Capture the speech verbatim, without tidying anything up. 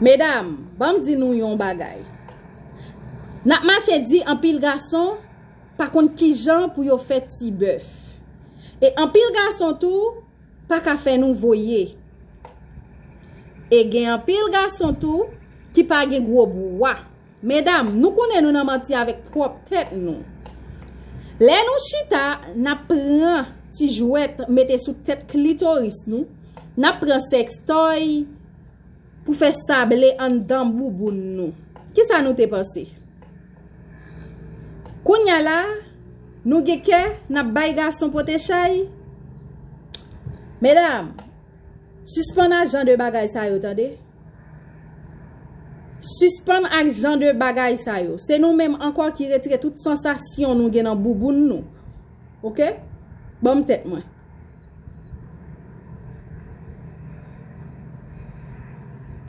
Medam, ban m di nou yon bagay. N ap mache di anpil gason pa konn kijan pou yo fè ti bèf. E anpil gason tou pa ka fè nou voye. E gen anpil gason tou ki pa gen gwo bwa. Medam, nou konnen nou nan manti avèk pwòp tèt nou. Lè nou chita, n ap pran ti jwèt mete sou tèt klitoris nou, n ap pran sèkstòy pou fè sable anndan bouboun nou. Kisa nou te panse? Kounye a la, nou gen kè, n ap bay gason pote chay? Medam, sispann ak jan de bagay sa yo, tande. Sispann ak jan de bagay sa yo. Se nou menm ankò ki retire tout sansasyon nou gen nan bouboun nou. Oke? Ban m tèt mwen.